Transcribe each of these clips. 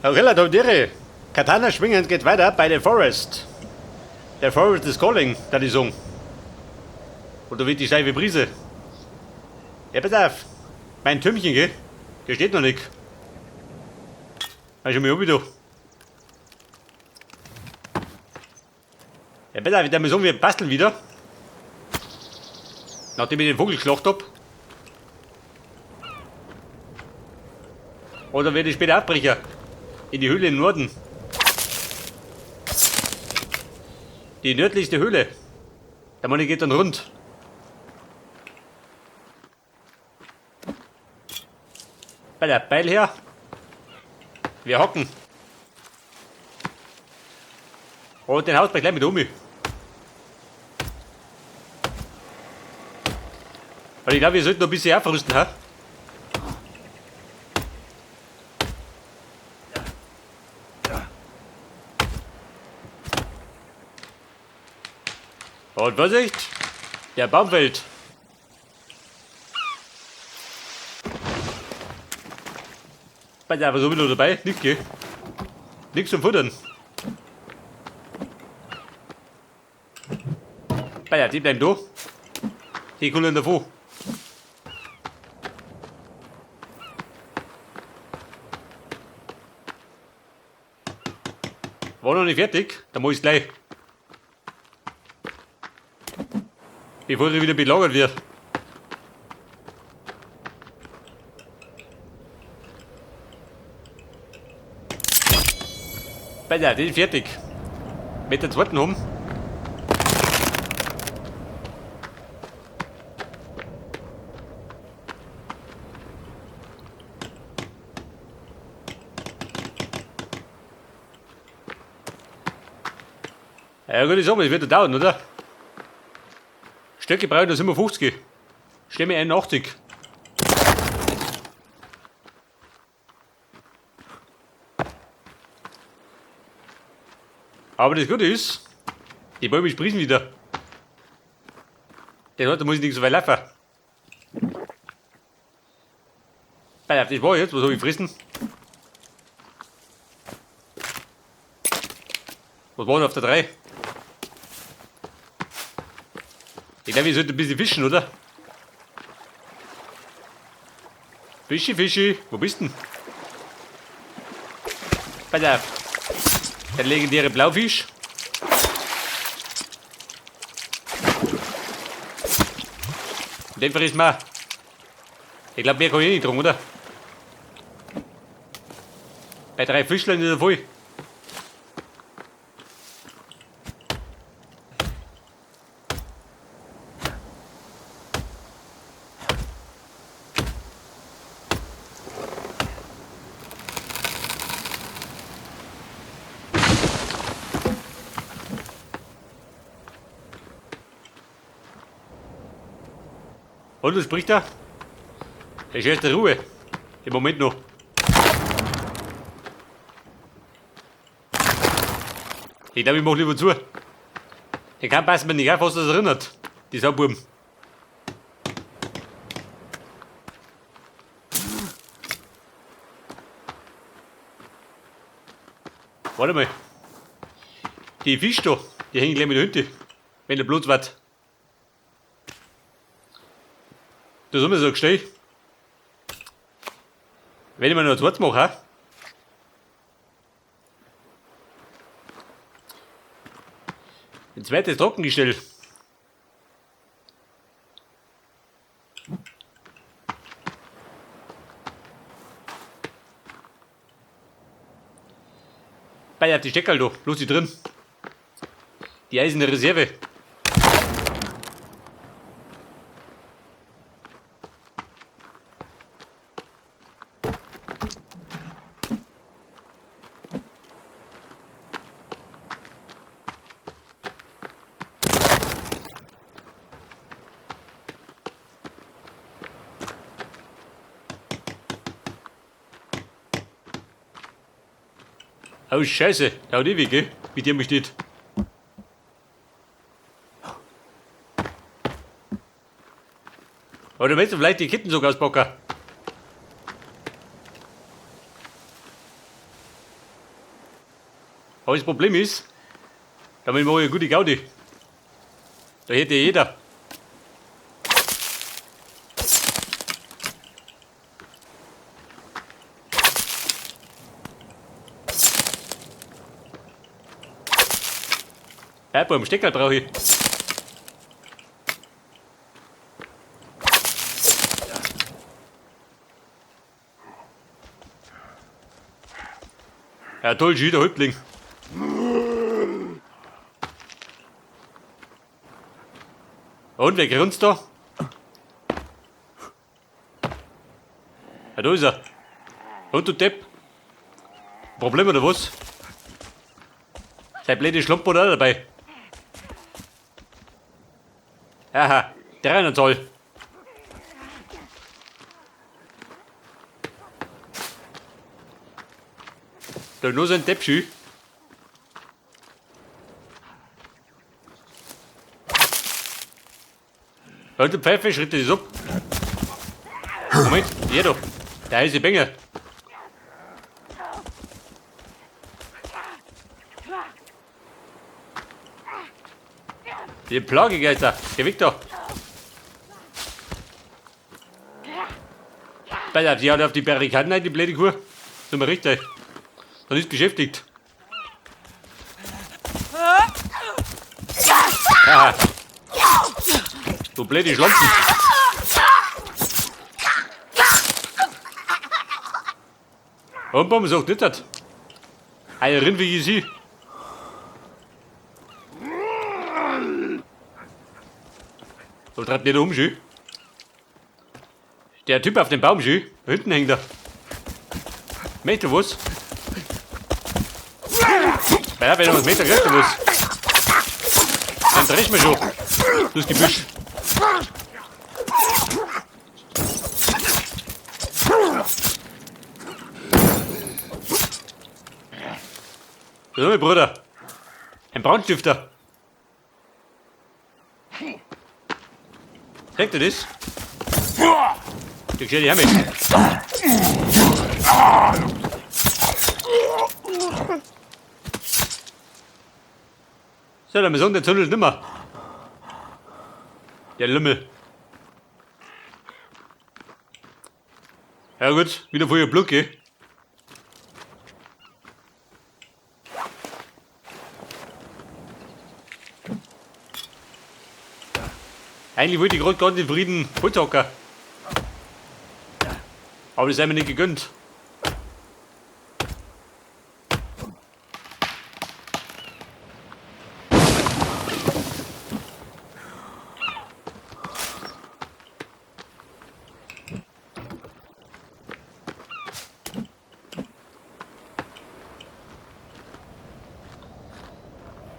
Okay, Leute, Katana schwingen geht weiter bei The Forest. The Forest is calling, da die Song. Oder wird die steife Brise. Ja, pass auf. Mein Türmchen, gell? Der steht noch nicht. Schau mal wieder. Ja, pass auf, ich mal sagen, wir basteln wieder. Nachdem ich den Vogel geschlacht hab. Oder werde ich später abbrechen. In die Höhle im Norden. Die nördlichste Höhle. Der Mann geht dann rund. Bei der Beil her. Wir hocken. Und den haut man gleich mit um. Weil ich glaube, wir sollten noch ein bisschen aufrüsten, ha? Und Vorsicht! Der Baum fällt. Bei der aber so wieder dabei? Nix, gell? Nix zum Futtern. Bei der, die bleiben da. Die kommen davor. War noch nicht fertig, da muss ich gleich. Bevor ich wieder belagert wird. Bei der, die ist fertig. Mit der zweiten um. Ja gut, ich sag mal, das wird ja dauern, oder? Stöcke brauchen da 57. Stämme 81. Aber das Gute ist, die Bäume sprießen wieder. Der Leute muss ich nicht so weit laufen. Pass auf, das war jetzt, was hab ich gefressen? Was war denn auf der 3? Ich glaube, wir sollten ein bisschen fischen, oder? Fischi, Fischi, wo bist denn? Pass auf. Der legendäre Blaufisch. Den fressen wir. Ich glaube, mehr kann ich nicht drum, oder? Bei 3 Fischlein ist er voll. Und was spricht er? Der ist erst Ruhe. Im Moment noch. Ich glaube, ich mach lieber zu. Der kann passen mir nicht auf, was das erinnert. Die Saububen. Warte mal. Die Fische da, die hängen gleich mit der Hütte. Wenn der Blut wird. Das ist immer so gestellt. Wenn ich mir noch ein zweites mache, hä? Ein zweites Trockengestell. Bei die Steckerl da, bloß die drin. Die eiserne Reserve. Oh Scheiße, der hat ewig, gell? Wie der mich steht. Aber du willst vielleicht die Ketten sogar auspacken. Aber das Problem ist, damit mache ich eine gute Gaudi. Da hätte jeder. Ja, beim Stecker brauche ich. Ja, toll, schon der Häuptling. Und wer grunzt da? Ja, da ist er. Und du Depp. Problem oder was? Sein blöde Schlampe auch dabei. Aha, 300 Zoll. Da nur so ein Deppschü. Und der Pfeife schritt das ab. Moment, hier da. Der heiße Bengel. Die Plagegeister. Geh weg da. Pass auf, die hat auf die Barrikaden ein, die blöde Kuh. Sind wir richtig. Dann ist beschäftigt. Aha. Du blöde Schlampen. Und warum sagt nicht das? Eine Rind wie sie. So treibt nicht um, schön. Der Typ auf dem Baum, schön. Da hinten hängt er. Möchte was? Ja, wenn er was Meter kriegt, was? Dann dresch mir schon. Das Gebüsch. So, mein Bruder. Ein Brandstifter. Kriegt ihr das? Du gescheit her mit. So, dann wir sagen, der Tunnel nimmer. Der Lümmel. Ja gut, wieder voll Blut, gell? Eigentlich wollte ich gerade ganz in Frieden Holzhacker. Aber das sei mir nicht gegönnt.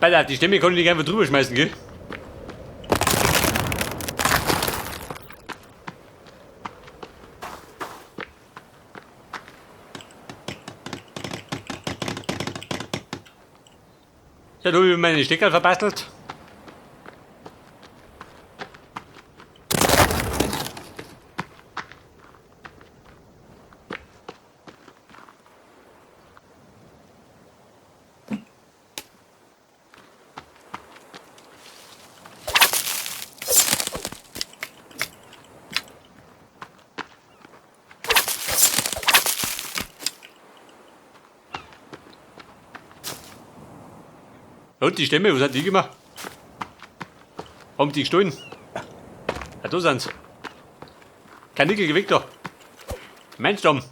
Alter, die Stimme konnte ich nicht einfach drüber schmeißen, gell? Ja, du, ich meine Stecker verbastelt. Und die Stämme, was hat die gemacht? Haben die gestohlen? Ja, da sind's. Kein Nickel geweckt da. Mein Stamm.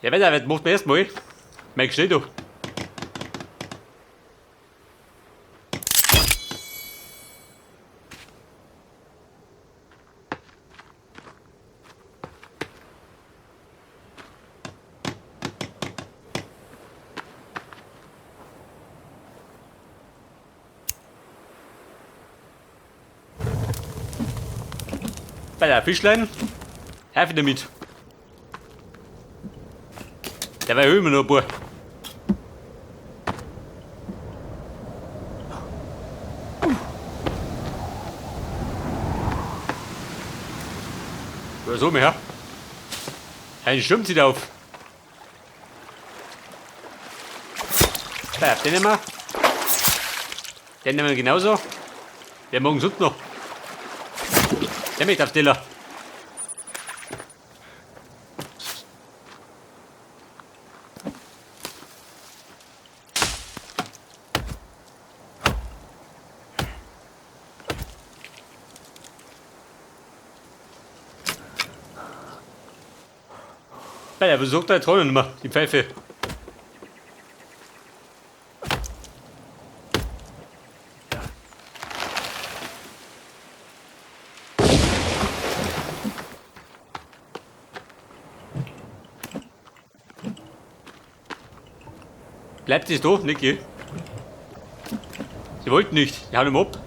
Ja, weiter, macht man erstmal. Mein Gestell da. Bei der Fischlein, helfe damit. Der war immer noch ein paar. Ja, so mehr. Ein Sturm zieht auf. Ja, den nehmen wir. Den nehmen wir genauso. Der morgen sonst noch. Der möchte auf Teller. Ja, besorgt da jetzt nicht mehr, die Pfeife. Bleibt es da, Niki? Sie wollten nicht, die hauen ihm ab.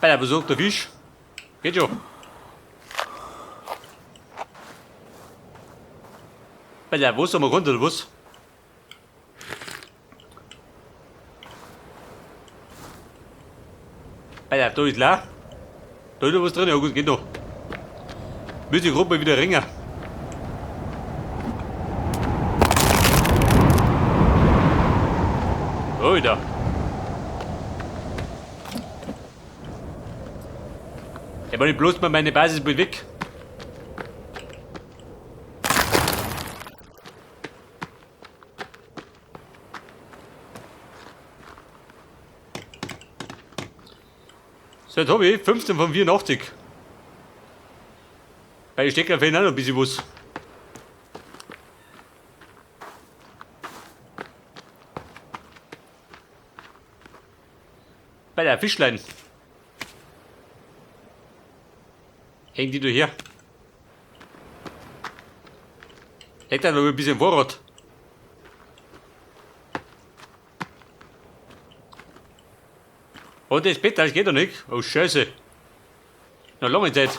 Bei der besorgte Fisch. Geht schon. Bei der Wurst haben wir runter, oder was? Bei der, da ist leer. Da ist noch was drin, ja gut, geht noch. Müssen die Gruppe wieder ringen. Oh, wieder. Ich wollte bloß mal meine Basis weg. So, jetzt habe ich 15 von 84. Bei den Stecker fehlen auch noch ein bisschen was. Bei der Fischlein. Hängt die da her? Hätte da noch ein bisschen Vorrat. Oh, das Bett, das geht doch nicht. Oh, Scheiße. Noch lange Zeit.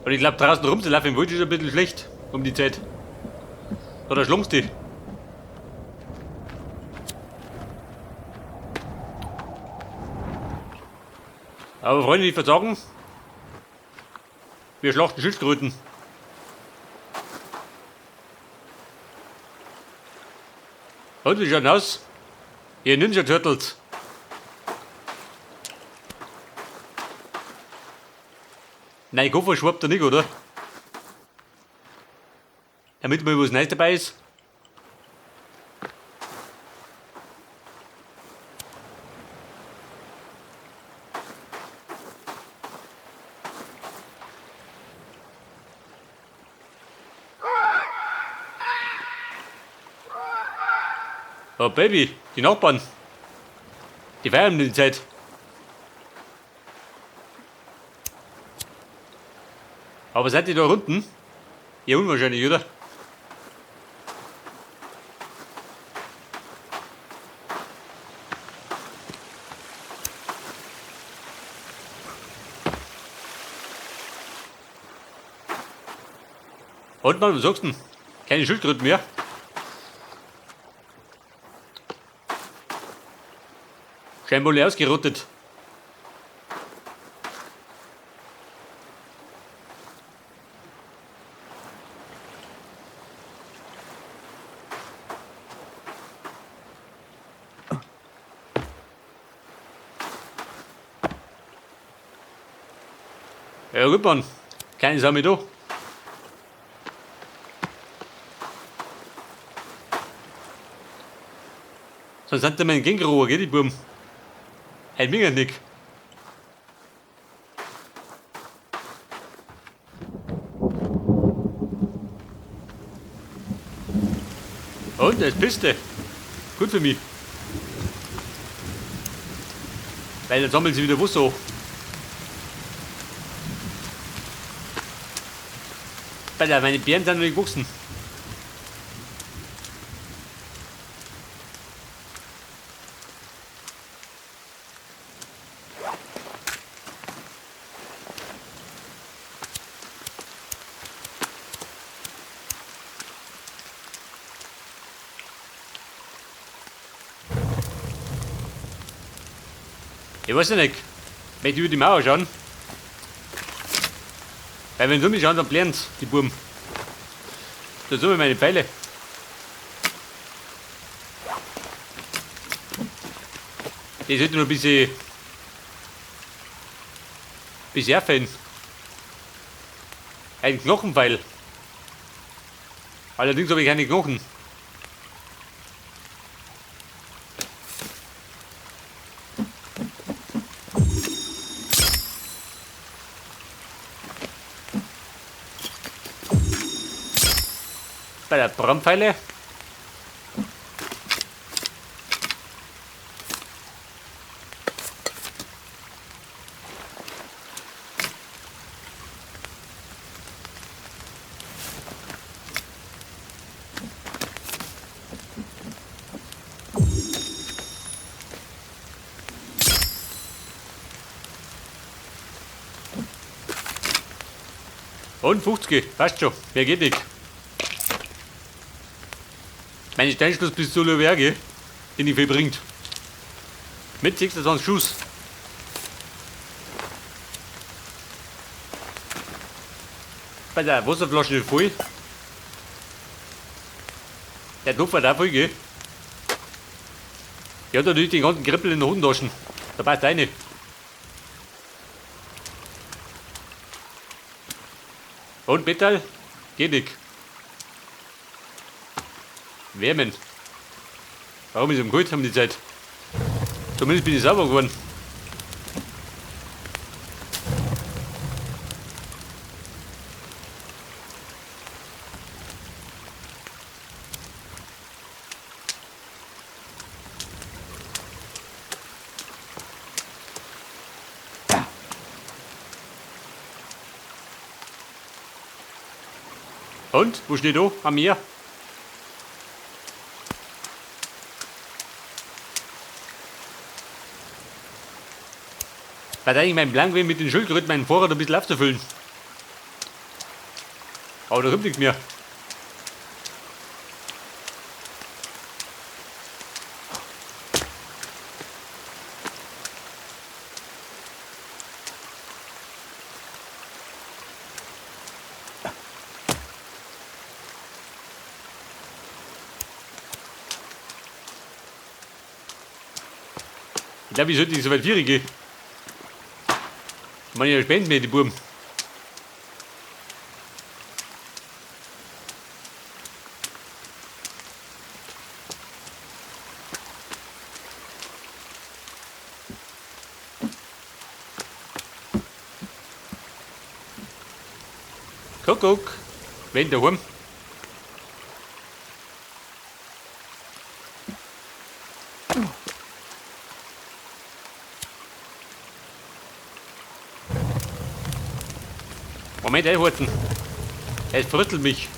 Und ich glaube, draußen rumzulaufen im Wald ist ein bisschen schlecht um die Zeit. Oder schlummst du? Aber Freunde, ich würde sagen, wir schlachten Schildkröten. Und wie schaut aus? Ihr Ninja Turtles. Nein, Koffer schwappt da nicht, oder? Damit mal was Neues dabei ist. Oh Baby, die Nachbarn. Die feiern die Zeit. Aber seid ihr da unten? Ja, unwahrscheinlich, oder? Und Mann, was sagst du denn? Keine Schildkröten mehr? Scheinbar alle ausgerottet. Ja gut, Mann. Keine Sache mehr da. Sonst sind die mein Känguru, gell, die Buben. Hey, mir nicht. Und, das ist Piste. Gut für mich. Weil dann sammeln sie wieder Wasser hoch. Alter, meine Beeren sind noch nicht gewachsen. Ich weiß ja nicht. Möchte ich über die Mauer schauen? Weil wenn sie mich schauen, dann blären's, die Buben. Da sind meine Pfeile. Die sollte noch ein bisschen herfallen. Ein Knochenpfeil. Allerdings habe ich keine Knochen. Bei der Brandpfeile. Und 50, passt schon, mehr geht nicht. Meine Steinschlusspistole wäre, die nicht viel bringt. Mit 26 Schuss. Bei der Wasserflasche voll. Der Topf hat auch voll, gell? Ich hab natürlich den ganzen Krippel in der Hosentaschen. Da passt eine. Und Metall? Geht nicht. Wärmen. Warum ist es kalt um die Zeit? Zumindest bin ich sauber geworden. Und? Wo steht da? Am Meer? War eigentlich mein Plan gewesen, mit den Schildkröten meinen Vorrat ein bisschen aufzufüllen. Aber da kommt nichts mehr. Ich glaube, ich sollte nicht so weit vier gehen. Ich meine, ja spenden mir die Buben. Kuckuck, wenn daheim. Moment, einhalten. Es früttelt mich.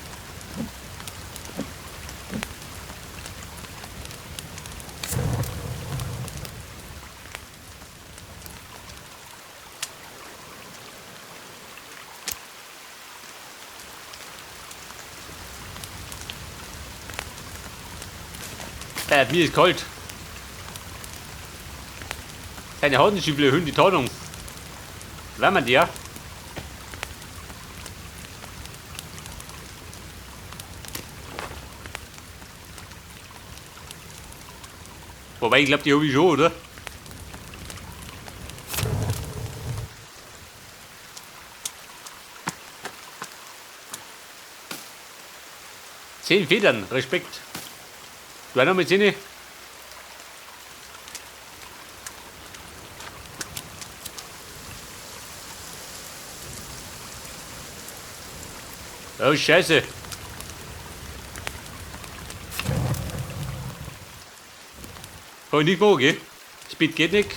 Mir ist kalt. Seine Hautenschiebel erhöhen die Tarnung. Wärmen die, ja? Wobei, ich glaube, die habe ich schon, oder? Zehn Federn, Respekt. Du auch noch mit 10? Oh, Scheiße. Kann ich nicht machen, gell? Speed geht nicht.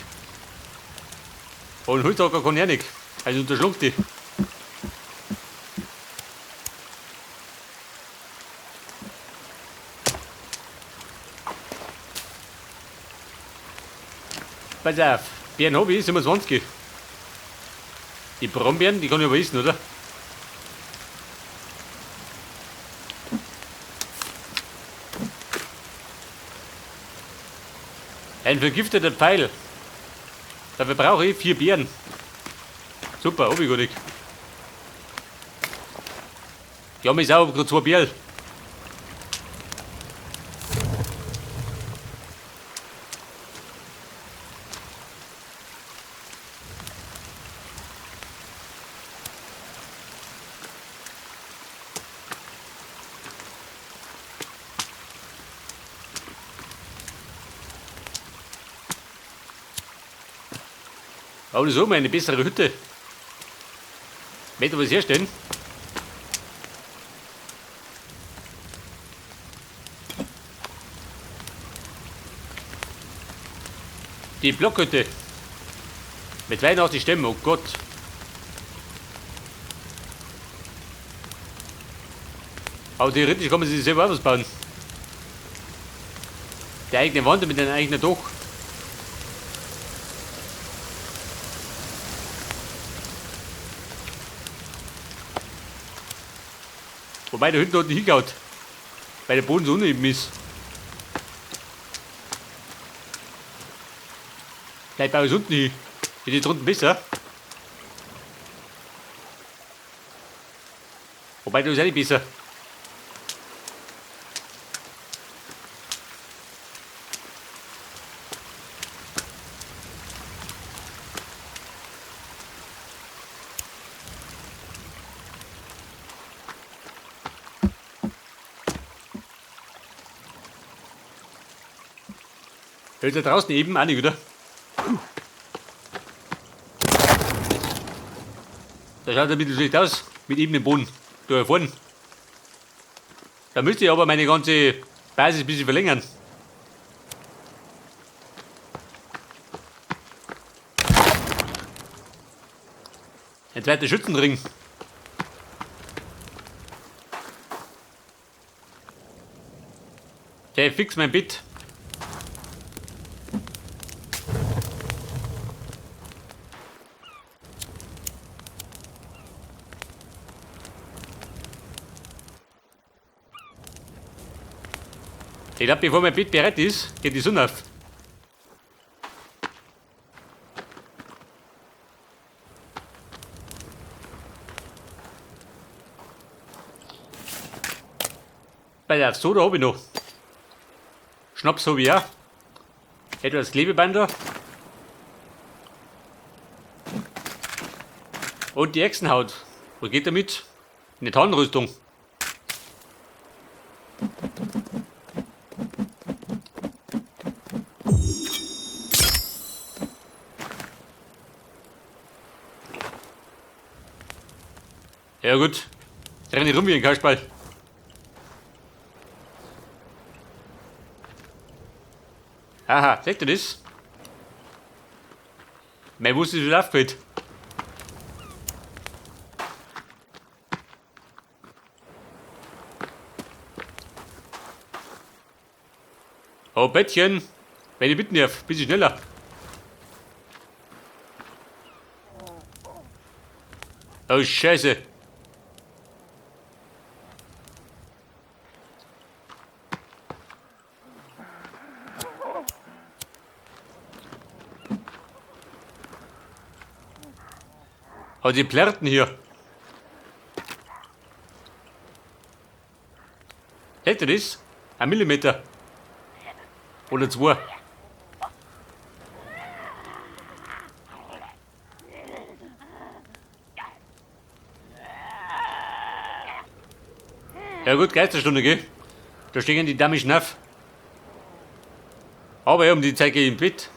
Und Holzhacker kann ich auch nicht. Also unterschluckt die. Pass auf, Beeren habe ich, 27. Die Brombeeren, die kann ich aber essen, oder? Ein vergifteter Pfeil. Dafür brauche ich 4 Beeren. Super, hab ich gar nicht. Ja, mir ist auch gerade 2 Bärl. Aber das ist auch mal eine bessere Hütte. Möchte was herstellen? Die Blockhütte. Mit 82 Stämmen, oh Gott. Aber theoretisch kann man sich selber auch was bauen. Die eigene Wand mit einem eigenen Dach. Wobei der hinten hat nicht hingehaut. Weil der Boden so uneben ist. Vielleicht baue ich es unten hin. Geht die drunten besser? Wobei, das ist auch nicht besser. Da draußen eben auch nicht, oder? Da schaut ein bisschen schlecht aus, mit ebenem Boden. Da vorne. Da müsste ich aber meine ganze Basis ein bisschen verlängern. Ein zweiter Schützenring. Okay, fix mein Bett. Ich glaub, bevor mein Bett bereit ist, geht die Sonne auf. Bei der Soda hab ich noch. Schnaps hab ich auch. Etwas Klebeband da. Und die Echsenhaut. Was geht damit? Eine Tarnrüstung. Ja gut, renne ich rum wie ein Kasperl. Aha, seht ihr das? Mein Bus ist wieder aufgehört. Oh Bettchen, wenn ich bitten darf, bisschen schneller. Oh Scheiße. Oh, die Plärten hier. Seht ihr das? 1 Millimeter. Oder 2. Ja gut, Geisterstunde, gell? Da stehen die Damen auf. Aber ja, um die Zeit gehe ich im Bett.